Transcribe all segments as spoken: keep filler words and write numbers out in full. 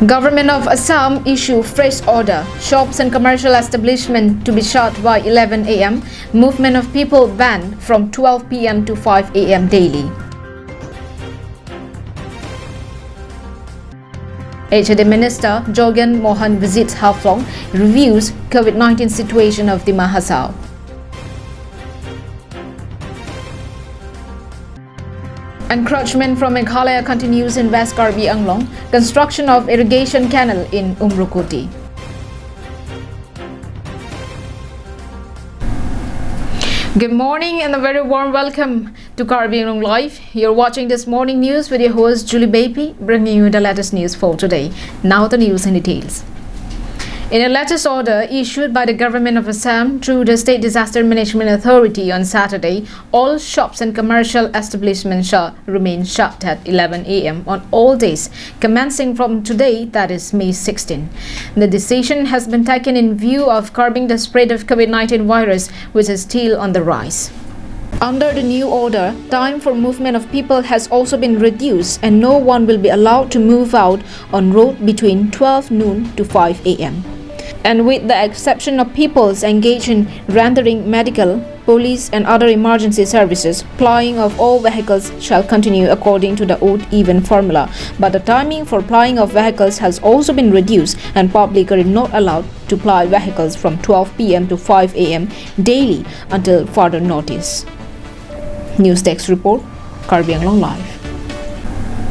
Government of Assam issue fresh order. Shops and commercial establishment to be shut by eleven a m. Movement of people banned from twelve p m to five a m daily. H A D Minister Jogen Mohan visits Haflong, reviews COVID nineteen situation of Dima Hasao. Encroachment from Meghalaya continues in West Karbi Anglong. Construction of irrigation canal in Umrukoti. Good morning and a very warm welcome to Karbi Anglong Live. You're watching this morning news with your host Julie Baby, bringing you the latest news for today. Now the news in details. In a latest order issued by the Government of Assam through the State Disaster Management Authority on Saturday, all shops and commercial establishments shall remain shut at eleven a m on all days, commencing from today, that is May sixteen. The decision has been taken in view of curbing the spread of COVID nineteen virus, which is still on the rise. Under the new order, time for movement of people has also been reduced and no one will be allowed to move out on road between twelve noon to five a m. And with the exception of peoples engaged in rendering medical, police and other emergency services, plying of all vehicles shall continue according to the odd even formula. But the timing for plying of vehicles has also been reduced and public are not allowed to ply vehicles from twelve p m to five a m daily until further notice. News Desk Report, Karbi Anglong Live.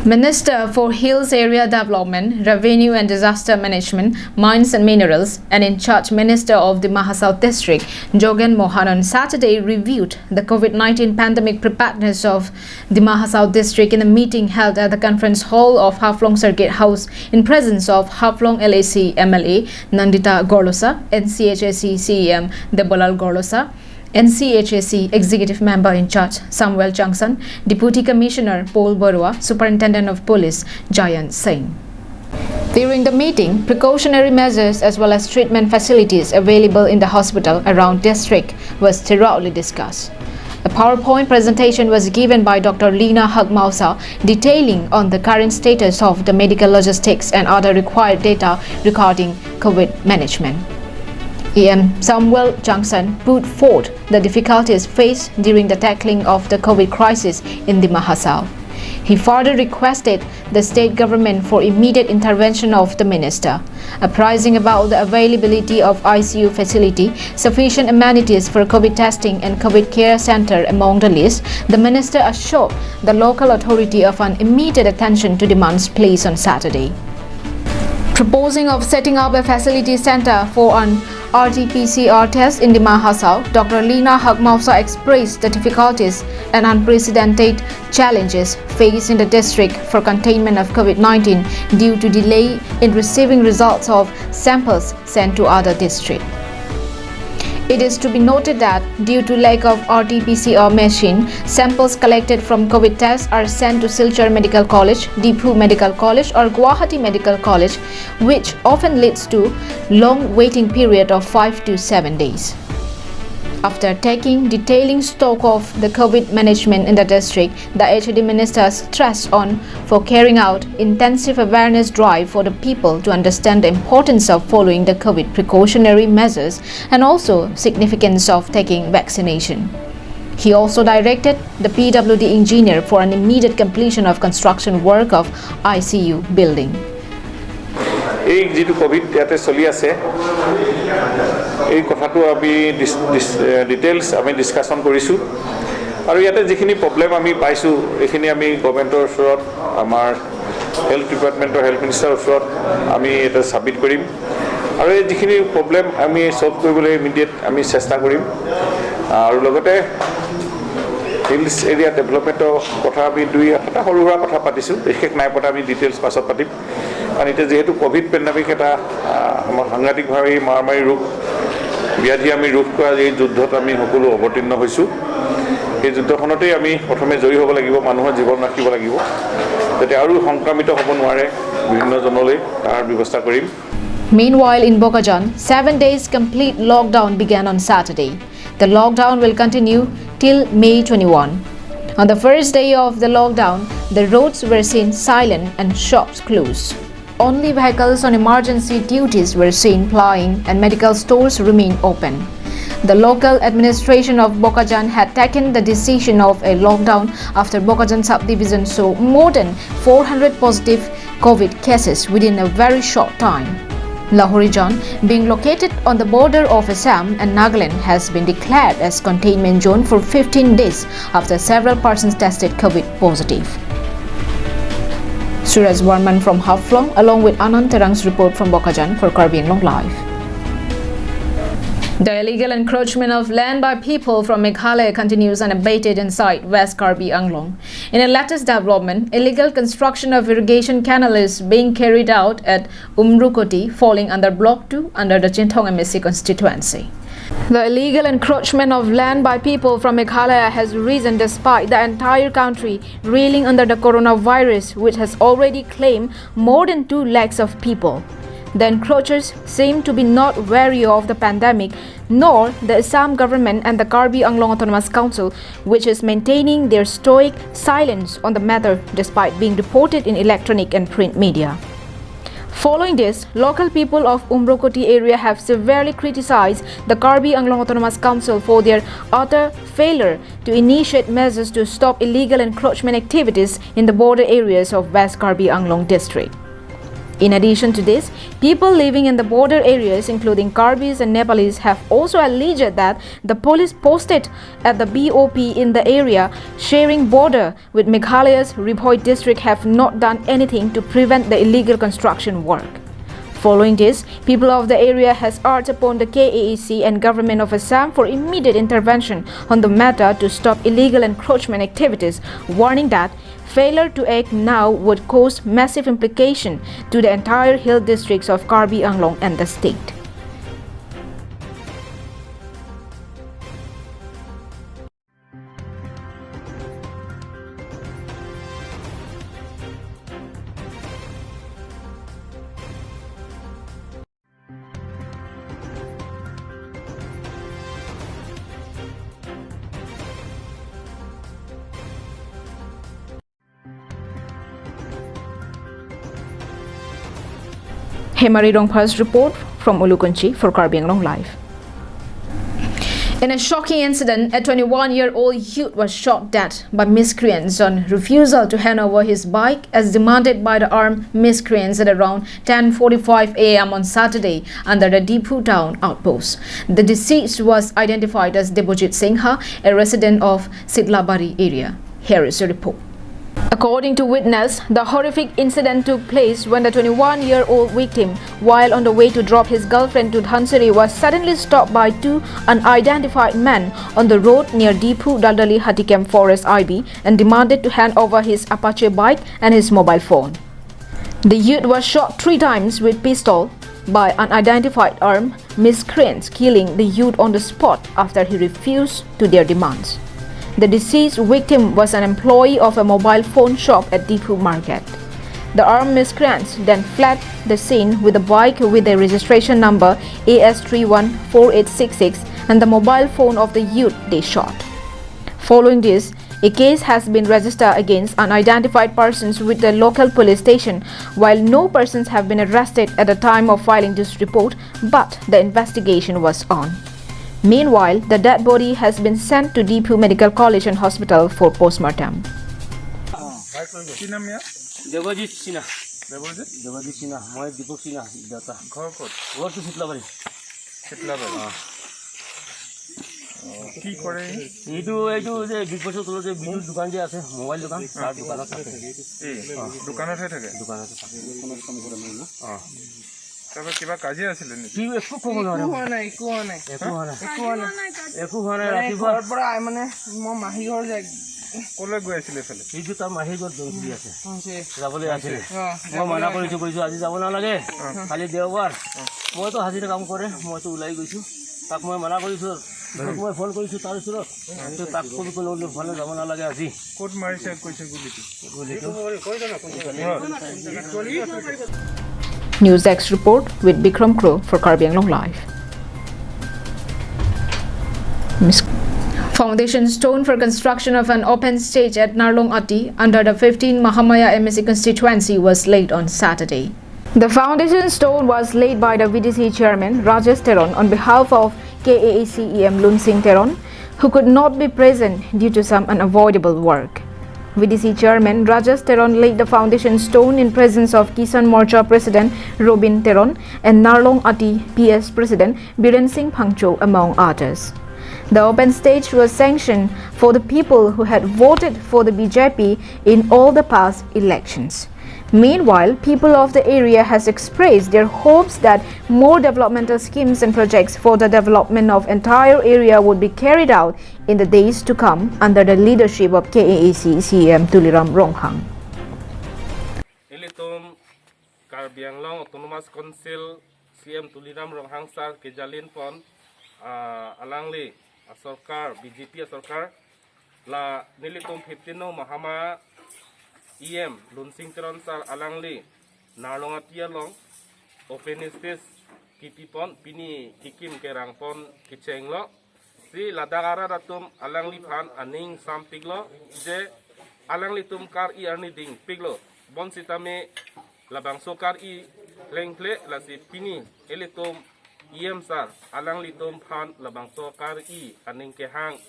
Minister for Hills Area Development, Revenue and Disaster Management, Mines and Minerals, and in charge Minister of Dima Hasao District, Jogen Mohan, on Saturday reviewed the COVID nineteen pandemic preparedness of Dima Hasao District in a meeting held at the conference hall of Haflong Circuit House in presence of Haflong L A C M L A Nandita Gorlosa, N C H A C C E M Debolal Gorlosa, N C H A C Executive Member in Charge Samuel Changsan, Deputy Commissioner Paul Barua, Superintendent of Police Jayant Singh. During the meeting, precautionary measures as well as treatment facilities available in the hospital around district was thoroughly discussed. A PowerPoint presentation was given by Doctor Lina Hakmaosa detailing on the current status of the medical logistics and other required data regarding COVID management. E M Samuel Changsan put forth the difficulties faced during the tackling of the COVID crisis in Dima Hasao. He further requested the state government for immediate intervention of the minister. Apprising about the availability of I C U facility, sufficient amenities for COVID testing and COVID care center among the list, the minister assured the local authority of an immediate attention to demands placed on Saturday. Proposing of setting up a facility center for an R T P C R test in Dima Hasao, Doctor Lina Hakmaosa expressed the difficulties and unprecedented challenges faced in the district for containment of COVID nineteen due to delay in receiving results of samples sent to other district. It is to be noted that due to lack of R T P C R machine, samples collected from COVID tests are sent to Silchar Medical College, Diphu Medical College or Guwahati Medical College, which often leads to long waiting period of five to seven days. After taking detailing stock of the COVID management in the district, the H A D minister stressed on for carrying out intensive awareness drive for the people to understand the importance of following the COVID precautionary measures and also significance of taking vaccination. He also directed the P W D engineer for an immediate completion of construction work of I C U building. এই যিটো কভিড ইয়াতে চলি আছে, এই কথাটো আমি dish- dish- এ, ডিটেইলছ আমি ডিছকাশ্যন কৰিছোঁ। আৰু ইয়াতে যিখিনি প্ৰব্লেম আমি পাইছোঁ, এইখিনি আমি গভৰ্ণমেণ্টৰ ওচৰত, আমাৰ হেল্থ ডিপাৰ্টমেণ্টৰ, হেল্থ মিনিষ্টাৰৰ ওচৰত আমি ইয়াতে ছাবমিট কৰিম। আৰু এই যিখিনি প্ৰব্লেম আমি ছল্ভ কৰিবলৈ ইমিডিয়েট আমি চেষ্টা কৰিম। আৰু লগতে হিলছ এৰিয়া ডেভেলপমেণ্টৰ কথা আমি দুই এটা সৰু সুৰা কথা পাতিছোঁ, বিশেষ নাই পতা, আমি ডিটেইলছ পাছত পাতিম। কাৰণ এতিয়া যিহেতু কভিড পেণ্ডেমিক এটা, আহ, আমাৰ সাংঘাতিকভাৱে এই মহামাৰী ৰোগ ব্যাধি আমি ৰোধ কৰা এই যুদ্ধত আমি সকলো অৱতীৰ্ণ হৈছোঁ। সেই যুদ্ধখনতেই আমি প্ৰথমে জয়ী হ'ব লাগিব, মানুহৰ জীৱন ৰাখিব লাগিব, যাতে আৰু সংক্ৰমিত হ'ব নোৱাৰে বিভিন্নজনলৈ, তাৰ ব্যৱস্থা কৰিম। Meanwhile, in Bokajan, seven days complete lockdown began on Saturday. The lockdown will continue till May twenty-one. On the first day of the lockdown, the roads were seen silent and shops closed. only vehicles on emergency duties were seen plying and medical stores remain open. The local administration of Bokajan had taken the decision of a lockdown after Bokajan subdivision saw more than four hundred positive COVID cases within a very short time. Lahorijan, being located on the border of Assam and Nagaland, has been declared as containment zone for fifteen days after several persons tested COVID positive. Suraj Varman from Haflong, along with Anand Terang's report from Bokajan for Karbi Anglong Live. The illegal encroachment of land by people from Meghalaya continues unabated inside West Karbi Anglong. In a latest development, illegal construction of irrigation canal is being carried out at Umrukoti, falling under Block two under the Chinthong M A C constituency. The illegal encroachment of land by people from Meghalaya has risen despite the entire country reeling under the coronavirus, which has already claimed more than two lakhs of people. The encroachers seem to be not wary of the pandemic, nor the Assam government and the Karbi Anglong Autonomous Council, which is maintaining their stoic silence on the matter despite being reported in electronic and print media. Following this, local people of Umrokoti area have severely criticized the Karbi Anglong Autonomous Council for their utter failure to initiate measures to stop illegal encroachment activities in the border areas of West Karbi Anglong district. In addition to this, people living in the border areas, including Karbis and Nepalis, have also alleged that the police posted at the B O P in the area sharing border with Meghalaya's Ri Bhoi district have not done anything to prevent the illegal construction work. Following this, people of the area has urged upon the K A A C and Government of Assam for immediate intervention on the matter to stop illegal encroachment activities, warning that failure to act now would cause massive implication to the entire hill districts of Karbi Anglong and the state. Hemari Rongphar's report from Ulukunchi for Karbi Anglong Live. In a shocking incident, a twenty-one-year-old youth was shot dead by miscreants on refusal to hand over his bike as demanded by the armed miscreants at around ten forty-five A M on Saturday under the Diphu town outpost. The deceased was identified as Debojit Singha, a resident of Sitlabari area. Here is a report. According to witness, the horrific incident took place when the twenty-one-year-old victim, while on the way to drop his girlfriend to Dhansiri, was suddenly stopped by two unidentified men on the road near Diphu Daldali Hatikem Forest I B and demanded to hand over his Apache bike and his mobile phone. The youth was shot three times with pistol by unidentified armed miscreants, killing the youth on the spot after he refused to their demands. The deceased victim was an employee of a mobile phone shop at Diphu Market. The armed miscreants then fled the scene with a bike with a registration number A S three one four eight six six and the mobile phone of the youth they shot. Following this, a case has been registered against unidentified persons with the local police station, while no persons have been arrested at the time of filing this report, but the investigation was on. Meanwhile, the dead body has been sent to Diphu Medical College and Hospital for postmortem. কি নাম ইয়াৰ? দেৱজিৎ সিনহা। দেৱজিৎ? দেৱজিৎ সিনহা, মই দীপক সিনহা, দেউতা। ঘৰ ক'ত? ঘৰটো চিতলাবাৰী। চিতলাবাৰী। অ। অ, কি কৰে? এইটো, এইটো যে বিগ বছৰ তলত যে বিদ্যুৎ দোকান যে আছে, মোবাইল দোকান, তাৰ দোকানত থাকে। এই, অ। দোকানতহে থাকে? দোকানতে থাকে। অ। তাৰপৰা কিবা কাজিয়া আছিলে নেকি? কি একো ক'ব নোৱাৰে। একো হোৱা নাই, একো হোৱা নাই। একো হোৱা নাই। একো হোৱা নাই। একো হোৱা নাই, মানে ৰাতিপুৱা। ঘৰৰ পৰা মানে মই মাহী ঘৰ যায়। ক'লৈ গৈ আছিলে এইফালে? এইটো তাৰ মাহী ঘৰত জোনখুলি আছে। অ, আছে। যাবলৈ আছে। অ, মই মানা যাবলৈ কৰিছো, আছে। কৰিছো, আজি যাব নালাগে। অ। কালি দেওবাৰ। অ। মইতো হাজিৰা কাম কৰে, মইতো ওলাই গৈছো। তাক মই মানা কৰিছো। অ। মই ফোন কৰিছো তাৰ ওচৰত। অ। তো তাক ক'লো, কোনো ফালে যাব নালাগে আজি। ক'ত মাৰিছে কৈছে গুলীটো? গুলীটো। News Desk report with Bikram Kro for Karbi Anglong Live. Mis-, foundation stone for construction of an open stage at Narlong Ati under the fifteen Mahamaya M A C constituency was laid on Saturday. The foundation stone was laid by the V D C chairman Rajesh Teron on behalf of K A A C E M Lunsing Teron, who could not be present due to some unavoidable work. V D C chairman Rajesh Teron laid the foundation stone in presence of Kisan Morcha president Robin Teron and Narlong Ati P S president Biren Singh Phangcho, among others. The open stage was sanctioned for the people who had voted for the B J P in all the past elections. Meanwhile, people of the area has expressed their hopes that more developmental schemes and projects for the development of entire area would be carried out in the days to come under the leadership of K A A C C E M Tuliram Ronghang. Ilitum Karbi Anglong Autonomous Council C E M Tuliram Ronghang sir kejalin pon, ah, alangli asorkar, B J P asorkar, la nelitum fifteen no mahama E M Lunsing Teron sir alangli Narlong Ati along open stage kipi pon, pini kikim kerang pon kechenglo. Si ladak arat atum alangliphan aning sampiklo, je alanglitum kar-i arni dingpiklo. Bonsitame labangso kar-i lengple, lasi pini ilitum E M sir alanglitum phan labangso kar-i aning kehang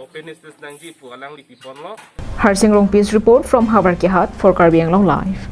open stage nangji pu alangli piponlo. Harsing Rongpi's report from Howraghat for Karbi Anglong Live.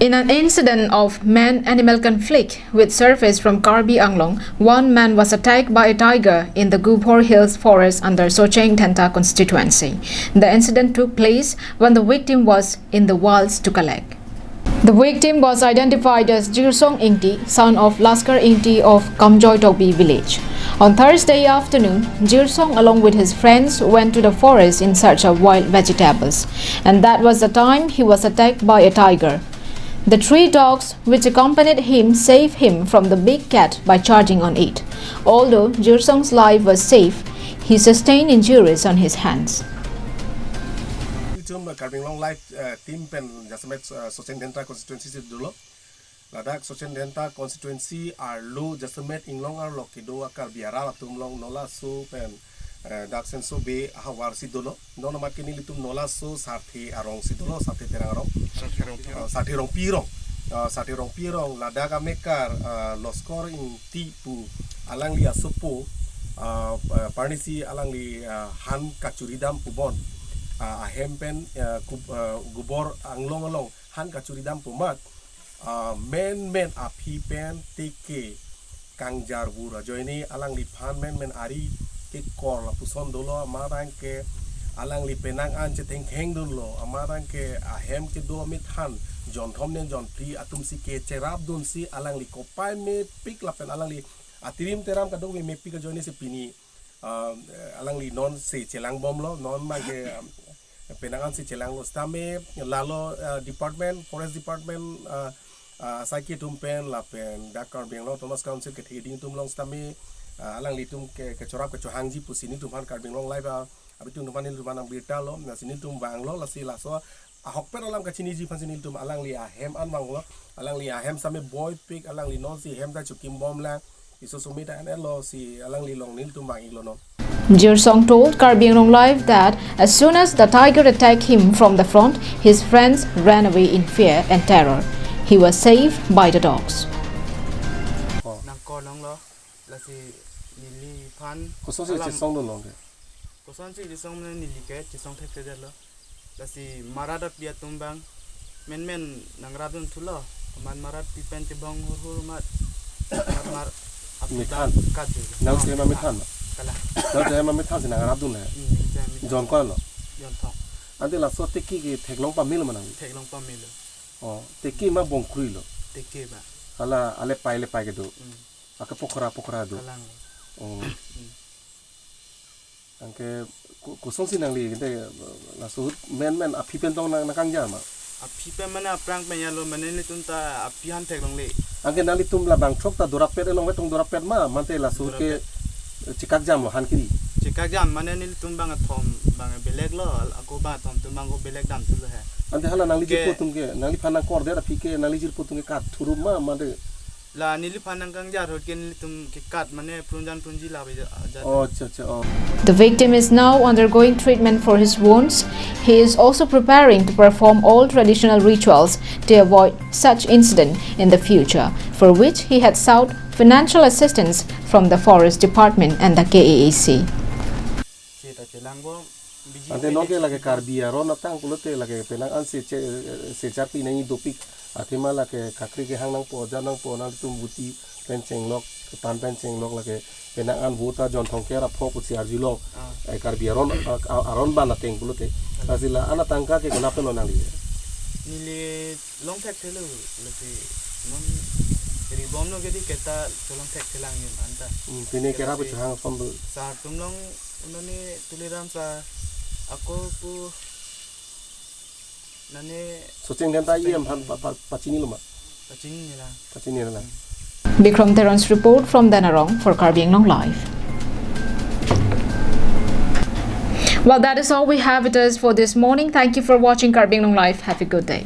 In an incident of man-animal conflict which surfaced from Karbi Anglong, one man was attacked by a tiger in the Gubor Hills forest under Socheng Dhenta constituency. The incident took place when the victim was in the wilds to collect. The victim was identified as Jirsong Ingti, son of Laskar Ingti of Kamjoi Tokbi village. On Thursday afternoon, Jirsong along with his friends went to the forest in search of wild vegetables, and that was the time he was attacked by a tiger. The three dogs which accompanied him saved him from the big cat by charging on it. Although Jirsong's life was saved, he sustained injuries on his hands. Itum Karbi Anglong Live, eh, team pen jasemet, eh, Socheng Dhenta constituency si dolo. Ladak Socheng Dhenta constituency arlo jasemet inglong arlo kedo a-Karbi arat atum along nolaso pen, eh, dak senso be ahavar si dolo. Non amat ke nelitum nolaso Sarthe arong si dolo, Sarthe Terang arong. Sarthe Rongpi arong. Eh, Sarthe Rongpi arong. Eh, Sarthe Rongpi arong ladak amekar, eh, Laskar Ingti pu alangli asopo, eh, eh, parnisi alangli, eh, han kachuri dam pubon. Eh, ahem pen, eh, Gub-, eh, Gubor Anglong along han kachuri dam pu amat, ah, menmen aphi pen teke kangjarvur ajoine alangliphan menmen ari kekor lapuson dolo, amat abang ke alangli penang an chethengkheng dunlo, amat abang ke ahem kedo amethan jonthom nen jonphli atum si kecherap dunsi alangli kopai mepik lapen alangli atirim teram kadokave mepik ajoine si pini, ah, alangli non si chelang bomlo, non abang ke, ah, penang an si chelanglo sitame lalo, ah, department, forest department, ah, ah, asai kedo atum pen lapen dak Karbi Anglong Autonomous Council kethe keding atum along sitame, ah, alanglitum ke kechorap kechohangji pusi nelitum aphan Karbi Anglong Live, ah, abitum atum aphan nelitum aphan nangbirtalo, lasi nelitum vanglo, lasi laso ahokpet alam kachiniji aphansi nelitum alangli ahem an vanglo, alangli ahem sitame boipik, alangli non si hem ta chokim bomlang, iso sumit an-etlo si alangli along nelitum vang-iklo non. Jirsong told Karbi Anglong Live that as soon as the tiger attacked him from the front, his friends ran away in fear and terror. He was saved by the dogs. Nangkor longlo, lasi neliphan. Kosonsi alam chesong dolo ke? Kosonsi chesong mane neli ke chesong thekthedetlo. Lasi marat api atum abang menmen nangrap dun thulo. Amat marat api pen chebong hurhur amat. Amat mar api Methan. Abang kaju. Nang si ma methan ma? Kalang. Nang si ma methan si nangrap dun le? Hmm, nang si ma methan. Jon ko-anlo? Jonthong. Ante laso teke ke theklong pamelo ma nang? Theklong pamelo. Oh, teke ma bongkruilo? Teke ba. Hala, ale pai le pai kedo. Hmm. Ake pokra pokra do. Kalang. Oh. Hmm. Anke ko-, kosonsi nangli kente laso ahut menmen aphi pen tong nang, nangkangjam ma? Aphi pen mane aphrang pen ya lo, mane nelitum ta aphi han theklongle. Anke nanglitum labang throk ta dorapet, elong vetong dorapet ma, mate laso ahut ke Dorapet. Chekakjamlo han kiri? Chekakjam mane nelitum abang athom abang belek lo, ako abang athom atum abang ako belek dam thulo he. Ante hala nangli Ke- jirpo atum ke, nangliphan nangkordet aphi ke, nangli jirpo atum ke kathurup ma, mate La neliphan nangkangjar ahut ke nelitum kekat mane prunjan prunji la abe ja. Ja. Oh, acha, acha, oh. The victim is now undergoing treatment for his wounds. He is also preparing to perform all traditional rituals to avoid such incident in the future, for which he had sought financial assistance from the Forest Department and the K A A C. Seta chelangbom biji. Ante non ke lake Karbi aron atang pulote lake penang an se che se charpi nangji dopik. Athema lake khakri kehang nangpo, jar nangpo, nangtum buti pen chenglok, kepan pen chenglok lake penang an vote ajon thomkep ra pho pusi arjulong. Ah. Eh, Karbi aron a- a- aron ban ateng pulote. Lasi la-an atangka ke konat pen lo nangli? Neli long thekthelo, lasi non ribomlo ke di keta cholong thekthelang yun anta. Hmm, pine kerap chehang som do. Sar atum along unani Tuliram sar, ako pu nane Socheng den ta iem phan pa- pa- pachinilo ma? pachinilo. Pachinilo. Bikram Teron's report from Danarong for Karbi Anglong Live. Well, that is all we have it is for this morning. Thank you for watching Karbi Anglong Live. Have a good day.